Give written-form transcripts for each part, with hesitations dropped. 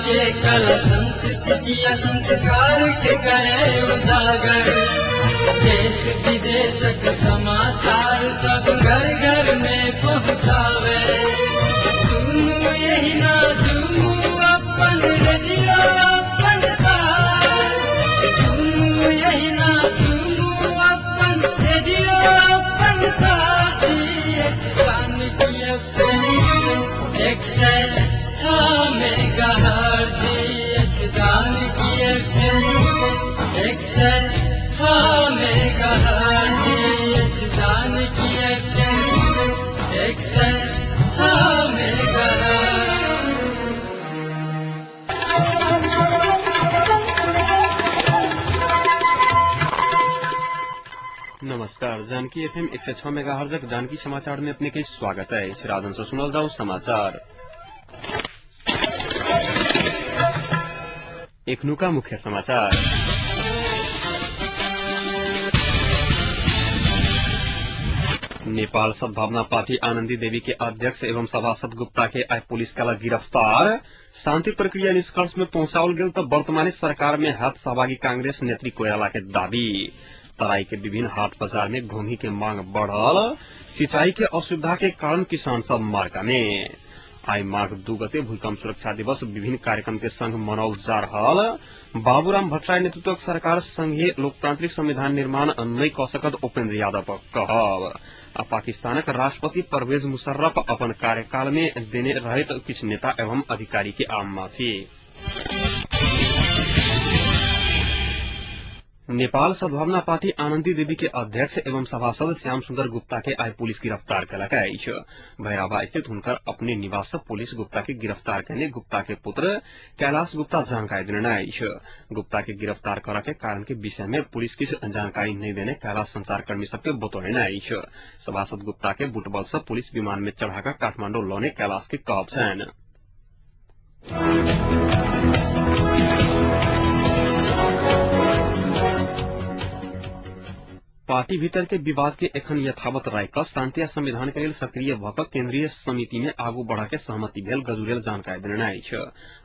के कला संस्कृति संस्कार के करे उजागर। देश विदेशक समाचार सब घर घर में पहुँचावे। सुनू यही ना झूमू अपन रेडियो अपन तार। सुनू यही ना झूमू अपन रेडियो अपन तार। Janaki FM 106 megahertz. Janaki FM 106 megahertz. Janaki FM 106 megahertz. नमस्कार, जानकी एफएम 106 मेगाहर्जक जानकी समाचार में अपने के स्वागत है। राधन से सुनल जाओ समाचार। एखनुका मुख्य समाचार। नेपाल सद्भावना पार्टी आनंदी देवी के अध्यक्ष एवं सभासद गुप्ता के आइ पुलिस कला गिरफ्तार। शांति प्रक्रिया निष्कर्ष में पहुंचाओल गेल त वर्तमान सरकार में हाथ सहभागी कांग्रेस नेत्री कोइराला के दावी। तराई के विभिन्न हाट बाजार में घोंघी के मांग बढ़ल। सिंचाई के असुविधा के कारण किसान सब मार्का में। आई माघ 2 गते भूकंप सुरक्षा दिवस विभिन्न कार्यक्रम के संग मनाओल जा रहल। बाबूराम भट्टराई नेतृत्वक सरकार संघीय लोकतांत्रिक संविधान निर्माण नहि क सकत उपेन्द्र यादव कहब। आ पाकिस्तानक राष्ट्रपति परवेज मुशर्रफ अपन कार्यकाल में देने रहैत किछु नेता एवं अधिकारी के आम माफी। नेपाल सद्भावना पार्टी आनंदी देवी के अध्यक्ष एवं सभासद श्याम सुंदर गुप्ता के आइ पुलिस गिरफ्तार कयलक अछि। भैरहवा स्थित हुनकर अपने निवास से पुलिस गुप्ता के गिरफ्तार कयने गुप्ता के पुत्र कैलाश गुप्ता जानकारी देने अछि। गुप्ता के गिरफ्तार करऽ के कारण के विषय में पुलिस किछु जानकारी नहि देने कैलाश संचारकर्मी सबके बतौने अछि। सभासद गुप्ता के बुटबल से पुलिस विमान में चढ़ाकर काठमांडू लौने कैलाश के कहब छनि। पार्टी भीतर के विवाद के एखन यथावत राखि कऽ शांति आ संविधान के लेल सक्रिय भऽ कऽ केंद्रीय समिति में आगू बढ़ऽ के सहमति भेल गजुरेल जानकारी देने अछि।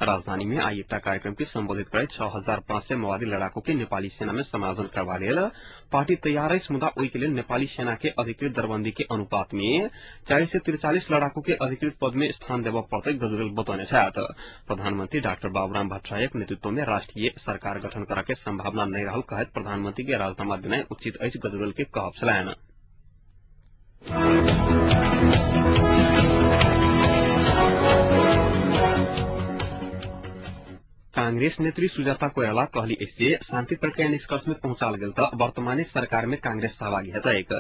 राजधानी में आई एकटा कार्यक्रम के संबोधित करैत 6500 माओवादी लड़ाकू के नेपाली सेना में समायोजन करबा लेल पार्टी तैयार अछि, मुदा ओहि के लेल नेपाली सेना के अधिकृत दरबंदी के अनुपात में 443 लड़ाकू के अधिकृत पद में स्थान देबऽ पड़तै गजुरेल बतौने छथि। प्रधानमंत्री डाक्टर बाबूराम भट्टराईक नेतृत्व में राष्ट्रीय सरकार गठन करऽ के संभावना नहि रहल कहैत प्रधानमंत्री के राजीनामा देनाइ उचित अछि गजुरेल के कहब छलनि। कांग्रेस नेत्री सुजाता कोइराला कहली अछि जे शांति प्रक्रिया निष्कर्ष में पहुंचाल गेल त वर्तमान सरकार में कांग्रेस सहभागी हेतैक।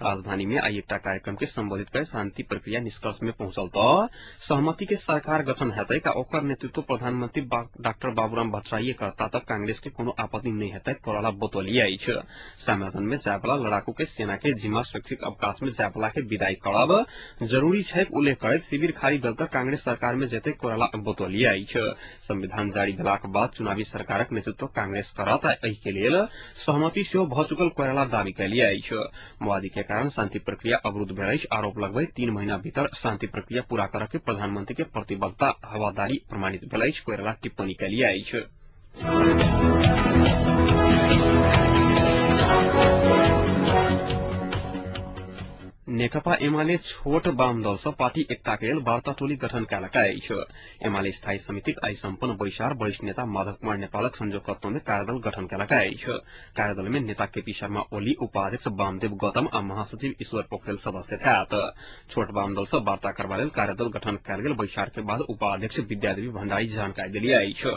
राजधानी में आई एकटा कार्यक्रम के संबोधित कर शांति प्रक्रिया निष्कर्ष में पहुंचल त सहमति के सरकार गठन हेतैक आ ओकर नेतृत्व प्रधानमंत्री डाक्टर बाबूराम भट्टराई करता त कांग्रेस के कोनो आपत्ति नहि हेतैक कोइराला बतौली अछि। समायोजन में जायवला लड़ाकू के सेना के जिम्मा स्वैच्छिक अवकाश में जायवला के विदाई करब जरूरी छैक उल्लेख करैत शिविर खाली भेल त कांग्रेस सरकार में जेतै कोइराला बतौली अछि। संविधान जारी भेलाक बाद चुनावी सरकारक नेतृत्व कांग्रेस करत आ एहि के लेल सहमति सेहो भऽ चुकल कोइराला दावी कयली अछि। माओवादी के कारण शांति प्रक्रिया अवरुद्ध भेल अछि आरोप लगबैत 3 महीना भीतर शांति प्रक्रिया पूरा करऽ के प्रधानमंत्री के प्रतिबद्धता हवादारी प्रमाणित भेल अछि कोइराला टिप्पणी कयली अछि। नेकपा एमाले छोट वाम दल सँ पार्टी एकता के लेल वार्ता टोली गठन कयलक अछि। एमाले स्थायी समितिक आइ सम्पन्न बैसार वरिष्ठ नेता माधव कुमार नेपालक संयोजकत्व में कार्यदल गठन कयलक अछि। कार्यदल में नेता केपी शर्मा ओली, उपाध्यक्ष वामदेव गौतम आ महासचिव ईश्वर पोखरेल सदस्य छथि। छोट वाम दल सँ वार्ता करबा लेल कार्यदल गठन कयल गेल बैसार के बाद उपाध्यक्ष विद्यादेवी भण्डारी जानकारी देली अछि।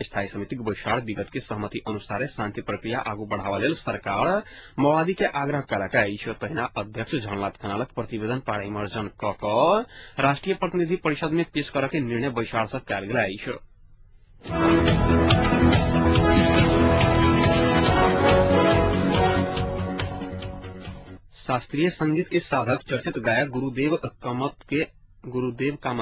स्थायी समितिक बैसार विगत के सहमति अनुसारे शांति प्रक्रिया आगू बढ़ावा लेल सरकार माओवादी के आग्रह कयलक अछि। तहिना अध्यक्ष झलनाथ खनालक प्रतिवेदन परिमार्जन क कऽ राष्ट्रीय प्रतिनिधि परिषद में पेश करऽ के निर्णय बैसार सँ कयल गेल अछि। शास्त्रीय संगीत के साधक चर्चित गायक गुरुदेव कामत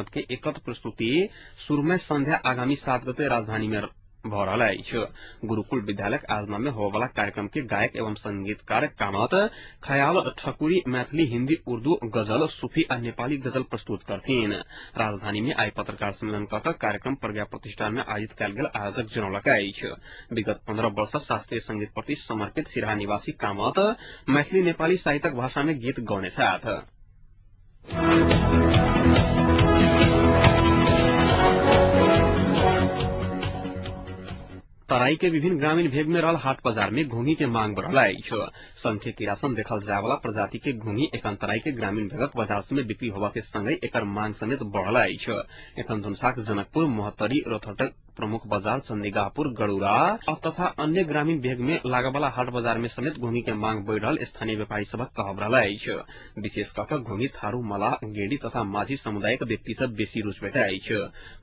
के एकत्र प्रस्तुति सुरमय संध्या आगामी 7 गते राजधानी में भ रहल अछि। गुरुकुल विद्यालयक आयोजना में होबयवला कार्यक्रम के गायक एवं संगीतकार कामत खयाल ठकुरी मैथिली, हिंदी, उर्दू गजल, सूफी आ नेपाली गजल प्रस्तुत करथिन। राजधानी में आई पत्रकार सम्मेलन क कार्यक्रम प्रज्ञा प्रतिष्ठान में आयोजित कयल गेल आयोजक जनौलक अछि। विगत 15 वर्ष शास्त्रीय संगीत प्रति समर्पित सिरहा निवासी कामत मैथिली, नेपाली साहित्यक भाषा में गीत गौने छथि। तराई के विभिन्न ग्रामीण भेग में रहल हाट बाजार में घोंघी के मांग बढ़ल अछि। संख्य किरासन देखल जाय वाला प्रजाति के घोंघी एखन तराई के ग्रामीण भेगक बाजार में बिक्री होबा के संगहि एकर मांग समेत बढ़ल अछि। एखन धनुषाक जनकपुर, महोत्तरी, रौतहटक प्रमुख बाजार चंदिगापुर, गड़ुरा तथा अन्य ग्रामीण भेग में लागेवाला हाट बाजार में समेत घोंघी के मांग बढ़ रहल स्थानीय व्यापारी सभक कहब रहल अछि। विशेष क के घोंघी थारू, मलाह, गेड़ी तथा माझी समुदायक व्यक्ति सब बेसी रुचबैत अछि।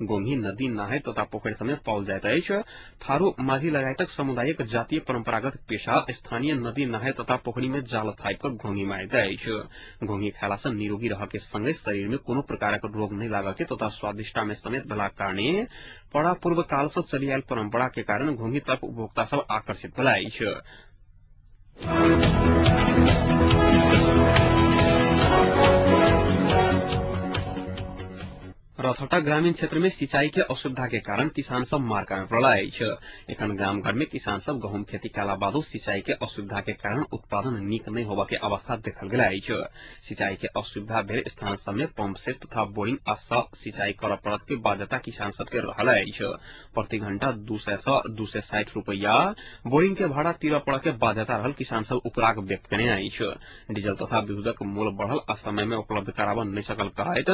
घोंघी नदी, नहर तथा पोखरि सब में पाओल जाइत अछि। थारू, माझी लगायतक समुदायक जातीय परंपरागत पेशा स्थानीय नदी, नहर तथा पोखरि में जाल थापि क घोंघी मारैत अछि। घोंघी खायला सँ निरोगी रहय के संगहि शरीर में कोनो प्रकारक रोग नहि लागय के तथा स्वादिष्टता में समेत भेलाक कारणे परापूर्व काल से चलि आयल परंपरा के कारण घोंघी तरफ उपभोक्ता सब आकर्षित भेल अछि। रौतहटा ग्रामीण क्षेत्र में सिंचाई के असुविधा के कारण किसान सब मार्का में पड़ल अछि। एखन गाम घर में किसान सब गहूम खेती कयला बादो सिंचाई के असुविधा के कारण उत्पादन नीक नहि होबय के अवस्था देखल गेल अछि। सिंचाई के असुविधा भेल स्थान सब में पंप सेट तथा बोरिंग आ सिंचाई करय पड़त के बाध्यता किसान सब के रहल अछि। प्रति घंटा 200 से 260 रुपया बोरिंग के भाड़ा तीरय पड़य के बाध्यता रहल किसान सब उपराग व्यक्त केने अछि। डीजल तथा विद्युतक मोल बढ़ल आ समय में उपलब्ध कराबऽ नहि सकल कहैत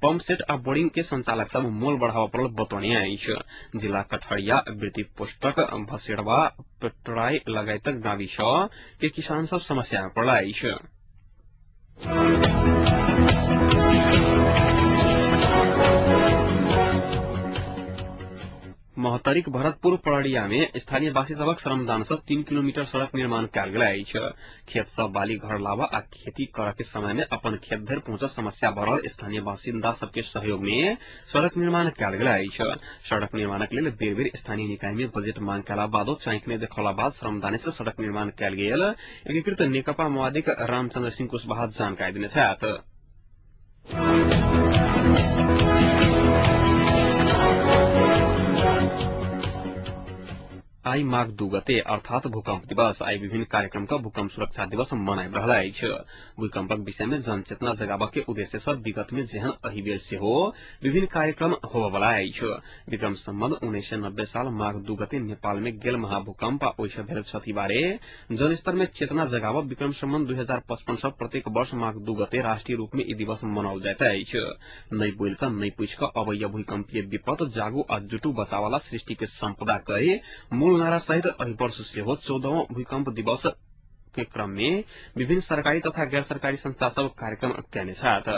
पंप सेट आ बोरिंग के संचालक सब मोल बढ़ावा पड़ल बतौने अछि। जिला कठहरिया, वृत्ति पोस्टक, भसेड़वा, पेटराई लगायतक गाविस के किसान सब समस्या में पड़ल अछि। महोत्तरीक भरतपुर पड़रिया में स्थानीय वासी सभक श्रमदान से 3 किलोमीटर सड़क निर्माण कयल गेल अछि। खेत सँ बाली घर लाबऽ आ खेती करऽ के समय में अपन खेत धरि पहुंचऽ समस्या भऽ रहल स्थानीय बासिन्दा सबके सहयोग में सड़क निर्माण कयल गेल अछि। सड़क निर्माणक लेल बेर बेर स्थानीय निकाय में बजट मांग कयला बादो चाँखि नहि देखौला बाद श्रमदाने से सड़क निर्माण कयल गेल एकीकृत नेकपा माओवादीक रामचंद्र सिंह कुशवाहा जानकारी देने छथि। आई माघ 2 गते अर्थात भूकंप दिवस। आई विभिन्न कार्यक्रम का भूकंप सुरक्षा दिवस मनाबि रहल अछि। भूकंपक विषय में जनचेतना जगाबऽ के उद्देश्य सँ विगत में जेहन एहि बेर सेहो विभिन्न कार्यक्रम होबयवला अछि। विक्रम संवत 1990 साल माघ 2 गते नेपाल में गेल महाभूकंप आ ओहि सँ भेल क्षति बारे जनस्तर में चेतना जगाबऽ विक्रम संवत 2055 सँ प्रत्येक वर्ष माघ 2 गते राष्ट्रीय रूप में ई दिवस मनाओल जाइत अछि। नहि बोलि कऽ नहि पूछि कऽ अबैया भूकंपीय विपत जागू आ जुटू बचावला सृष्टि के संपदा कहि मूल नारा सहित एहि वर्ष सेहो 14वां भूकंप दिवस के क्रम में विभिन्न सरकारी तथा गैर सरकारी संस्था सब कार्यक्रम कयने छथि।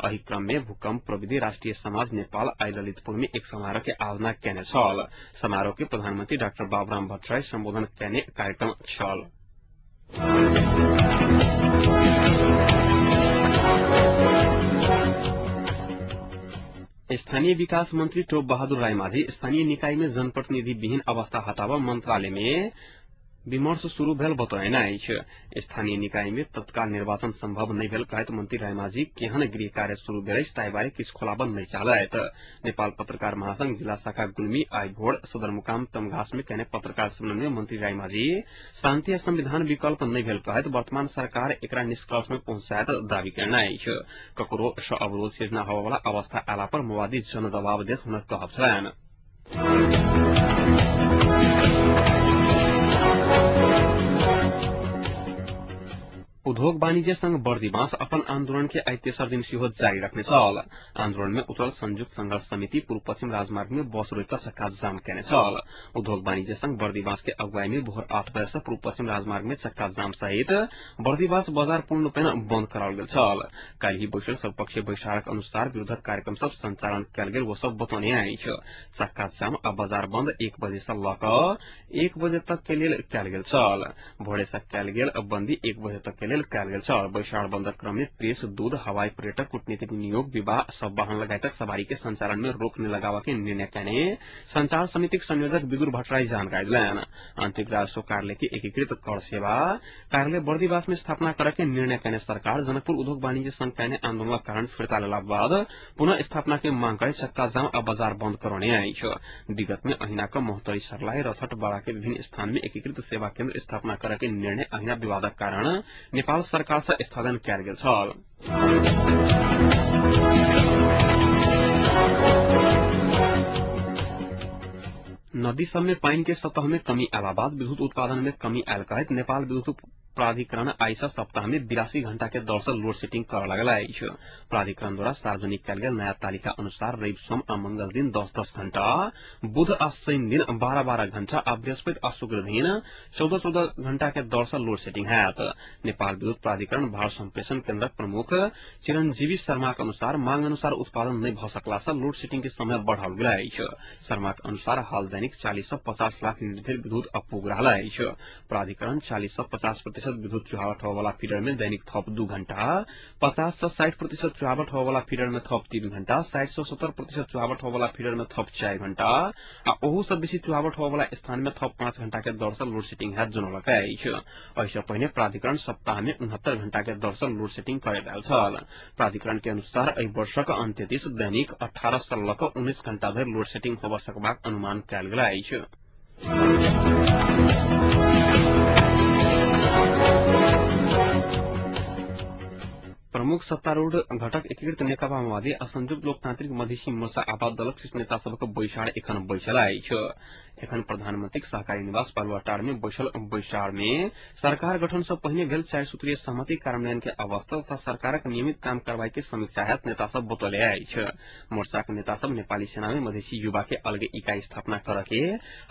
एहि क्रम में भूकंप प्रविधि राष्ट्रीय समाज नेपाल आई ललितपुर में एक समारोह के आयोजना कयने छल। समारोह के प्रधानमंत्री डाक्टर बाबूराम भट्टराई संबोधन कयने कार्यक्रम छल। स्थानीय विकास मंत्री टोप बहादुर रायमाझी स्थानीय निकाय में जनप्रतिनिधि विहीन अवस्था हटाबऽ मंत्रालय में विमर्श शुरू भेल बतौने अछि। स्थानीय निकाय में तत्काल निर्वाचन संभव नहि भेल कहैत मंत्री रायमाझी केहन गृह कार्य शुरू भेल अछि ताहि बारे किछु खोलाबऽ नहि चाहलथि। नेपाल पत्रकार महासंघ जिला शाखा गुल्मी आई भोर सदरमुकाम तमघास में कयने पत्रकार सम्मेलन में मंत्री रायमाझी शांति आ संविधान विकल्प नहि भेल कहैत वर्तमान सरकार एकरा निष्कर्ष में पहुंचायत दावी कयने अछि। ककरो सँ अवरोध सिर्जना होबयवला अवस्था आला पर माओवादी जनदबाव देत हुनक कहब छलनि। उद्योग वाणिज्य संघ बर्दिवास अपन आंदोलन के आई तेसर दिन सेहो जारी रखने छल। आंदोलन में उतरल संयुक्त संघर्ष समिति पूर्व पश्चिम राजमार्ग में बस रोकि कऽ चक्का जाम केने छल। उद्योग वाणिज्य संघ बर्दिवास के अगुवाई में भोर 8 बजे से पूर्व पश्चिम राजमार्ग में चक्का जाम सहित बर्दिवास बाजार पूर्ण रूपेण बंद कराओल गेल छल। काल्हि बैसल सर्वपक्षीय बैसारक अनुसार विरोधक कार्यक्रम सब संचालन कयल गेल ओ सब बतौने अछि। चक्का जाम आ बाजार बंद 1 बजे से लऽ कऽ 1 बजे तक के लेल कयल गेल छल। भोरे से कयल गेल बंदी 1 बजे तक के लेल लेल कयल गेल छल। बैसार बंदक क्रम में प्रेस, दूध, हवाई पर्यटक, कूटनीतिक नियोग, विवाह, सब वाहन लगायतक सवारी के संचालन में रोक नहि लगाबऽ के निर्णय कयने संचार समितिक संयोजक विदुर भट्टराई जानकारी देलनि। आंतरिक राजस्व कार्यालय के एकीकृत कर सेवा कार्यालय बर्दिवास में स्थापना करऽ के निर्णय कयने सरकार जनकपुर उद्योग वाणिज्य संघ कयने आंदोलनक कारण फिर्ता लेला बाद पुनः स्थापना के मांग करैत चक्का जाम आ बाजार बंद करौने अछि। विगत में अहिना क महोत्तरी, सर्लाही, रथट, बारा के विभिन्न स्थान में एकीकृत सेवा केन्द्र स्थापना करऽ के निर्णय अहिना विवादक कारण नेपाल सरकार से स्थगन कयल गेल छल। नदी सब में पानि के सतह में कमी आला बाद विद्युत उत्पादन में कमी आयल कहैत नेपाल विद्युत प्राधिकरण आइ सँ सप्ताह में 82 घंटा के दर से लोड सेटिंग करऽ लागल अछि। प्राधिकरण द्वारा सार्वजनिक कयल गेल नया तालिका अनुसार रवि, सोम आ मंगल दिन 10-10 घंटा, बुध आ शनि दिन 12-12 घंटा आ बृहस्पति आ शुक्र दिन 14-14 घंटा के दर से लोड सेटिंग होयत। नेपाल विद्युत प्राधिकरण भार संप्रेषण केन्द्रक प्रमुख चिरंजीवी शर्माक अनुसार मांग अनुसार उत्पादन नहि भऽ सकला सँ लोड सेटिंग के समय बढ़ाओल गेल अछि। शर्माक अनुसार हाल दैनिक 40 सँ 50 लाख यूनिट धरि विद्युत अपुग रहल अछि। प्राधिकरण 40 सँ 50% विद्युत चुहावट होवला फीडर में दैनिक थप 2 घंटा, 50 से 60% चुहावट होवला फीडर में थप 3 घंटा, 60 से 70% चुहावट होवला फीडर में थप 4 घंटा आ ओहू से बेसी चुहावट होवला स्थान में थप 5 घंटा के दर से लोड सेटिंग हैत जनौलक अछि। एहिसँ पहिने प्राधिकरण सप्ताह में 69 घंटा के दर से लोड सेटिंग करैत आयल छल। प्राधिकरण के अनुसार एहि वर्षक अंत्य दिस दैनिक 18 से लऽ कऽ 19 घंटा धरि लोड सेटिंग होबय सकबाक अनुमान कयल गेल अछि। प्रमुख सत्तारूढ़ घटक एकीकृत नेकपा माओवादी आ संयुक्त लोकतांत्रिक मधेसी मोर्चा आपात दलक शीर्ष नेता सबक बैसार एखन बैसल अछि। एखन प्रधानमंत्रीक सहकारी निवास बालुवाटार में बैसल बैसार में सरकार गठन से पहिने भेल 4 सूत्रीय सहमति कार्यान्वयन के अवस्था तथा सरकारक नियमित काम कार्रवाई के समीक्षा हैत नेता सब बतौले अछि। मोर्चाक नेता सब नेपाली सेना में मधेसी युवा के अलगे इकाई स्थापना करऽ के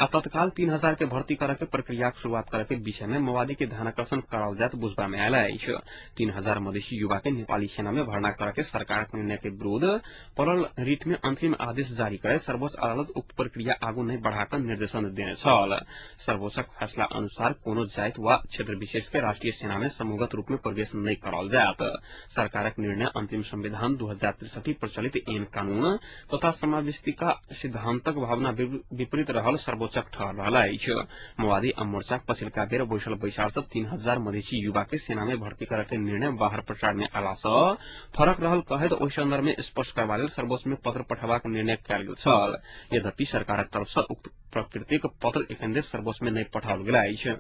आ तत्काल 3000 के भर्ती करऽ के प्रक्रियाक शुरूआत करऽ के विषय में माओवादी के ध्यानाकर्षण कराओल जायत बुझबा में आयल अछि। 3000 मधेसी युवा के नेपाली सेना में भर्ना करऽ के सरकारक निर्णय के विरूद्ध पड़ल रिट में अंतरिम आदेश जारी करे सर्वोच्च अदालत उक्त प्रक्रिया आगू नहि बढ़ाकऽ निर्देशन देने छल। सर्वोच्चक फैसला अनुसार कोनो जाति वा क्षेत्र विशेष के राष्ट्रीय सेना में समूहगत रूप में प्रवेश नहि कराओल जायत। सरकारक निर्णय अंतिम संविधान 2063 प्रचलित ऐन कानून तथा समावेशिता सिद्धांतक भावना विपरीत रहल सर्वोच्चक ठहर रहल अछि। माओवादी आ मोर्चाक पछिलका बेर बैसल बैसार सँ 3000 मधेसी युवा के सेना में भर्ती करऽ के निर्णय बाहर प्रचार में आला सँ फरक रहल कहैत ओहि संदर्भ में स्पष्ट करबा लेल सर्वोच्च में पत्र पठेबाक निर्णय कयल गेल छल। यद्यपि सरकारक तरफ सँ उक्त प्रकृतिक पत्र एखन धरि सर्वोच्च में नहि पठाओल गेल अछि।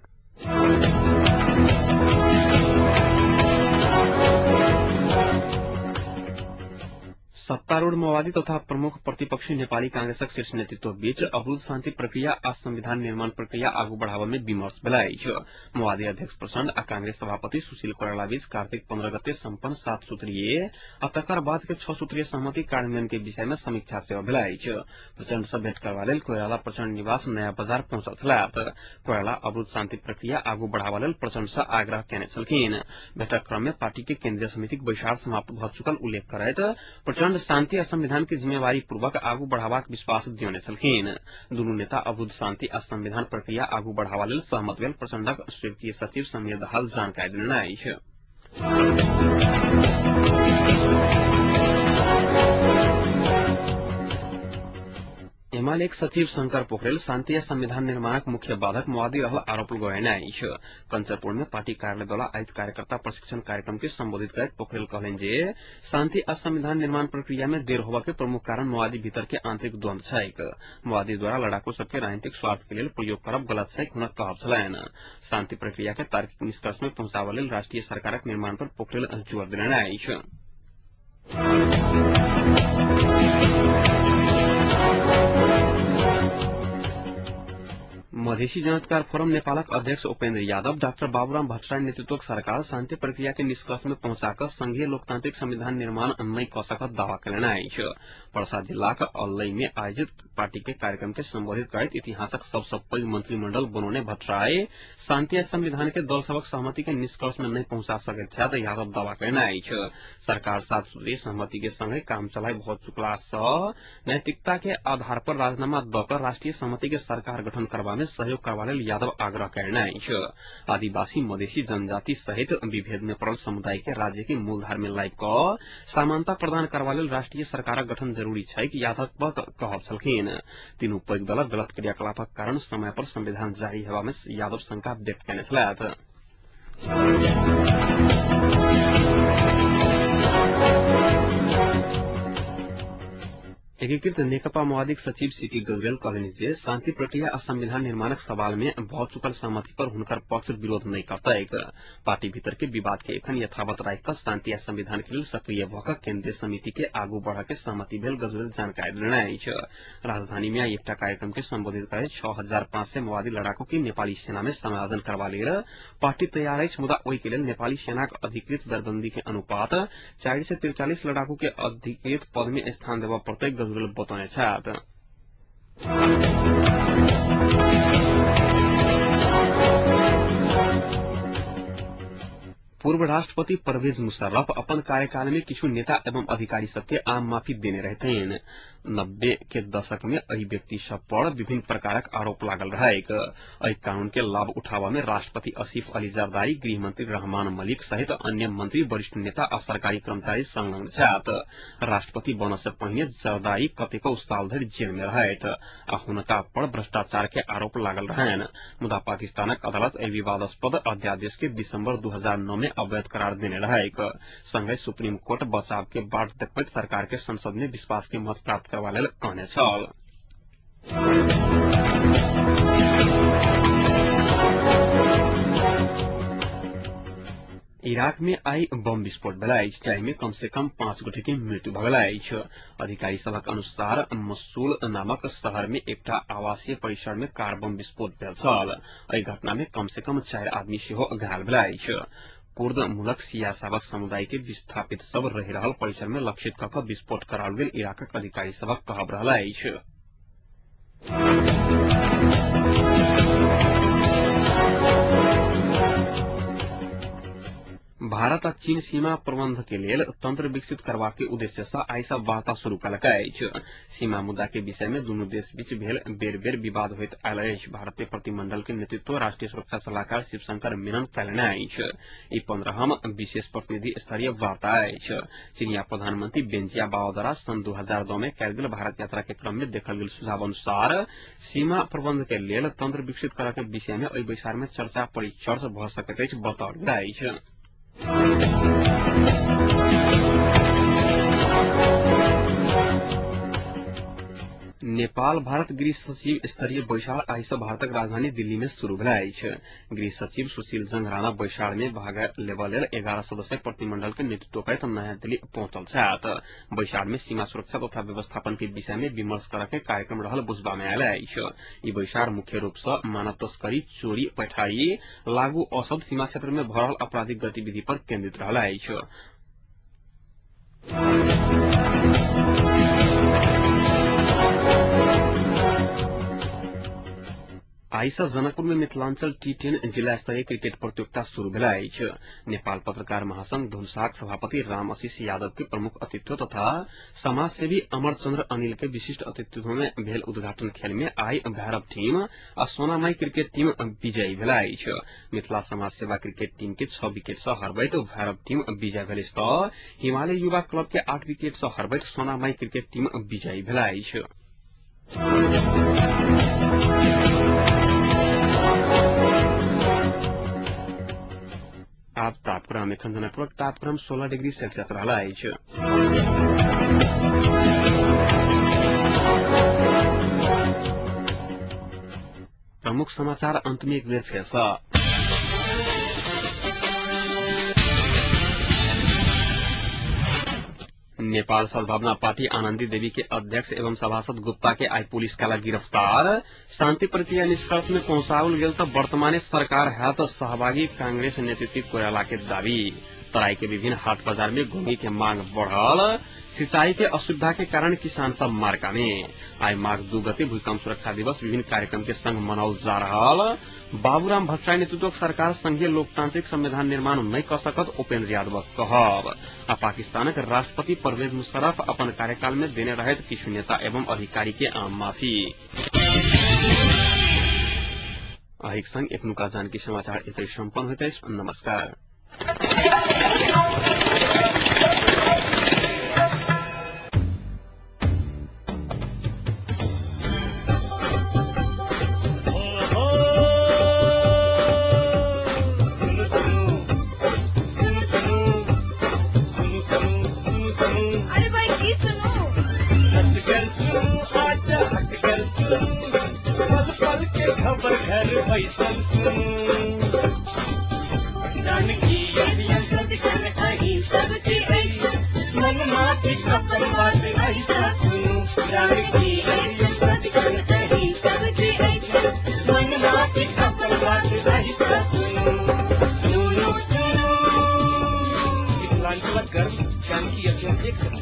सत्तारूढ़ माओवादी तथा प्रमुख प्रतिपक्षी नेपाली कांग्रेसक शीर्ष नेतृत्व बीच अवरुद्ध शांति प्रक्रिया आ संविधान निर्माण प्रक्रिया आगू बढ़ाबऽ में विमर्श भेल अछि। माओवादी अध्यक्ष प्रचण्ड आ कांग्रेस सभापति सुशील कोइराला बीच कार्तिक 15 गते सम्पन्न 7 सूत्रीय आ तकर बाद के 6 सूत्रीय सहमति कार्यान्वयन के विषय में समीक्षा सेहो भेल अछि। प्रचण्ड सँ भेंट करबा लेल कोइराला प्रचण्ड निवास नया बाजार पहुंचल छलथि। कोइराला अवरुद्ध शांति प्रक्रिया आगू बढ़ाबऽ लेल प्रचण्ड सँ आग्रह केने छलखिन। भेटक क्रम में पार्टी के केन्द्रीय समितिक बैसार समाप्त भऽ चुकल उल्लेख करैत प्रचण्ड शांति आ संविधान के जिम्मेवारी पूर्वक आगू बढ़ाबाक विश्वास दियौने छलखिन। दुनू नेता अवरुद्ध शांति आ संविधान प्रक्रिया आगू बढ़ाबा लेल सहमत भेल प्रचण्डक स्वीय सचिव समीर दाहाल जानकारी देने अछि। एमालेक सचिव शंकर पोखरेल शांति आ संविधान निर्माणक मुख्य बाधक माओवादी रहल आरोप लगौने अछि। कंचरपुर में पार्टी कार्यालय द्वारा आयोजित कार्यकर्ता प्रशिक्षण कार्यक्रम के संबोधित करैत पोखरेल कहलनि जे शांति आ संविधान निर्माण प्रक्रिया में देर होबय के प्रमुख कारण माओवादी भीतर के आंतरिक द्वंद्व छैक। माओवादी द्वारा लड़ाकू सबके राजनीतिक स्वार्थ के लेल प्रयोग करब गलत छैक हुनक कहब छलनि। शांति प्रक्रिया के तार्किक निष्कर्ष में पहुंचाबऽ लेल राष्ट्रीय सरकारक निर्माण पर पोखरेल जोर देने अछि। मधेसी जनअधिकार फोरम नेपालक अध्यक्ष उपेन्द्र यादव डाक्टर बाबूराम भट्टराई नेतृत्वक सरकार शांति प्रक्रिया के निष्कर्ष में पहुंचाकऽ संघीय लोकतांत्रिक संविधान निर्माण नहि कऽ सकत दावा कयलनि अछि। पर्सा जिलाक अल्लई में आयोजित पार्टी के कार्यक्रम के संबोधित करैत इतिहासक सबसँ पैघ मंत्रिमंडल बनौने भट्टराई शांति आ संविधान के दल सभक सहमति के निष्कर्ष में नहि पहुंचा सकैत छथि यादव दावा कयलनि अछि। सरकार 7 सूत्रीय सहमति के संगे काम चलाइ भऽ चुकला सँ नैतिकता के आधार पर राजीनामा दऽ कऽ राष्ट्रीय सहमति के सरकार गठन करबा में सहयोग करबा लेल यादव आग्रह कयने अछि। आदिवासी, मधेसी, जनजाति सहित विभेद में पड़ल समुदाय के राज्य के मूलधार में लाबि कऽ समानता प्रदान करबा लेल राष्ट्रीय सरकारक गठन जरूरी छै, यादवक कहब छलखिन। तीनू पैघ दलक गलत क्रियाकलापक कारण समय पर संविधान जारी हेबा में यादव शंका व्यक्त कयने छलथि। एकीकृत नेकपा माओवादीक सचिव सीपी गौरेल कहलनि जे शांति प्रक्रिया आ संविधान निर्माणक सवाल में भऽ चुकल सहमति पर हुनकर पक्ष विरोध नहि करतैक। पार्टी भीतर के विवाद के एखन यथावत राखि कऽ शांति आ संविधान के लेल सक्रिय भऽ कऽ केन्द्रीय समिति के आगू बढ़ऽ के सहमति भेल गजुरेल जानकारी देलनि अछि। राजधानी में एकटा कार्यक्रम के संबोधित करैत 6500 माओवादी लड़ाकू के नेपाली सेना में समायोजन करबा लेल पार्टी तैयार अछि, मुदा ओहि के लेल नेपाली सेनाक अधिकृत दरबंदी के अनुपात 443 लड़ाकू के अधिकृत पद में स्थान देबऽ पड़तै, बतौने छथि। पूर्व राष्ट्रपति परवेज मुशर्रफ अपन कार्यकाल में किछु नेता एवं अधिकारी सबके आम माफी देने रहथिन। 90 के दशक में एहि व्यक्ति सब पर विभिन्न प्रकारक आरोप लागल रहैक। एहि कानून के लाभ उठाबा में राष्ट्रपति आसिफ अली जरदारी, गृहमंत्री रहमान मलिक सहित अन्य मंत्री, वरिष्ठ नेता आ सरकारी कर्मचारी संलग्न छथि। राष्ट्रपति बनऽ से पहिने जरदारी कतेको साल धरि जेल में रहथि आ हुनका पर भ्रष्टाचार के आरोप लागल रहनि। मुदा पाकिस्तानक अदालत एहि विवादास्पद अध्यादेश के दिसंबर 2009 में अवैध करार देने रहैक। संगहि सुप्रीम कोर्ट बचाव के बाट देखबैत सरकार के संसद में विश्वास के मत प्राप्त करबा लेल कहने छल। इराक में आई बम विस्फोट भेल अछि, जाहि में कम से कम 5 गोटे के मृत्यु भऽ गेल अछि। अधिकारी सभक अनुसार मसूल नामक शहर में एकटा आवासीय परिसर में कार बम विस्फोट भेल छल। एहि घटना में कम से कम 4 आदमी सेहो घायल भेल अछि। कुर्द मूलक सिया साबक समुदाय के विस्थापित सब रहि रहल परिसर में लक्षित कऽ कऽ विस्फोट कराओल गेल इराकक अधिकारी सभक कहब रहल अछि। भारत आ चीन सीमा प्रबंध के लेल तंत्र विकसित करबाक के उद्देश्य से आइ सँ वार्ता शुरू कयलक अछि। सीमा मुद्दा के विषय में दुनू देश बीच भेल बेर बेर विवाद होइत आयल अछि। भारतीय प्रतिमंडल के नेतृत्व राष्ट्रीय सुरक्षा सलाहकार शिवशंकर मेनन कयलनि अछि। ई 15हम विशेष प्रतिनिधि स्तरीय वार्ता अछि। चीनिया प्रधानमंत्री बेंजिया बाओ द्वारा सन 2002 में कयल गेल भारत यात्रा के क्रम में देखल गेल सुझाव अनुसार सीमा प्रबंध के लेल तंत्र विकसित करऽ के विषय में एहि बैसार में चर्चा परिचर्च भऽ सकैत अछि, बताओल गेल अछि। नेपाल भारत गृह सचिव स्तरीय बैसार आइ सँ भारतक राजधानी दिल्ली में शुरू भेल अछि। गृह सचिव सुशील जंग राणा बैसार में भाग लेबऽ लेल 11 सदस्यक प्रतिमंडल के नेतृत्व करैत नयाँ दिल्ली पहुंचल छथि। बैसार में सीमा सुरक्षा तथा व्यवस्थापन के विषय में विमर्श करऽ के कार्यक्रम रहल बुझबा में आयल अछि। ई बैसार मुख्य रूप सँ मानव तस्करी, चोरी, पैठारी, लागू औषध, सीमा क्षेत्र में भऽ रहल आपराधिक गतिविधि पर केन्द्रित रहल अछि। आइ सँ जनकपुर में मिथिलांचल टी10 जिला स्तरीय क्रिकेट प्रतियोगिता शुरू भेल अछि। नेपाल पत्रकार महासंघ धुनसाक सभापति राम आशीष यादव के प्रमुख अतिथि तथा समाजसेवी अमरचंद्र अनिल के विशिष्ट अतिथित्व में भेल उद्घाटन खेल में आई भैरव टीम आ सोनामाई क्रिकेट टीम विजयी भेल अछि। मिथिला समाज सेवा क्रिकेट टीम के 6 विकेट सँ हरबैत भैरव टीम विजय भेल अछि तऽ हिमालय युवा क्लब के 8 विकेट सँ हरबैत सोनामाई क्रिकेट टीम विजयी भेल अछि। आब तापक्रम। एखन जनकपुरक तापक्रम 16 डिग्री सेल्सियस रहल अछि। प्रमुख समाचार अंत में एक बेर फेर सँ। नेपाल सद्भावना पार्टी आनंदी देवी के अध्यक्ष एवं सभासद गुप्ता के आई पुलिस काला गिरफ्तार। शांति प्रक्रिया निष्कर्ष में पहुंचाओल गेल तऽ वर्तमान सरकार हैत सहभागी, कांग्रेस नेतृत्व कोइराला के दावी। तराई के विभिन्न हाट बाजार में घोंघी के मांग बढ़ल। सिंचाई के असुविधा के कारण किसान सब मार्का में। आई माघ 2 गते भूकंप सुरक्षा दिवस विभिन्न कार्यक्रम के संग मनाओल जा रहल। बाबूराम भट्टराई नेतृत्वक सरकार संघीय लोकतांत्रिक संविधान निर्माण नहि कऽ सकत, उपेन्द्र यादवक कहब। आ पाकिस्तानक राष्ट्रपति परवेज मुशर्रफ अपन कार्यकाल में देने रहैत किछु नेता एवं अधिकारी के आम माफी। एहिक संग एखनुका जानकी समाचार एतै सम्पन्न होइत अछि। नमस्कार। अरे भाई की सुनू? पल पल के खबर घर बैसल सुनू, जानकी अहीं सबके अछि मन माटी अपन बात ऐसा सुनू, जानकी अहीं सबके अछि मन माटी अपन बात ऐसा सुनू, सुनू सुनू। मिथिलांचलक गर्व जानकी एफएम 100।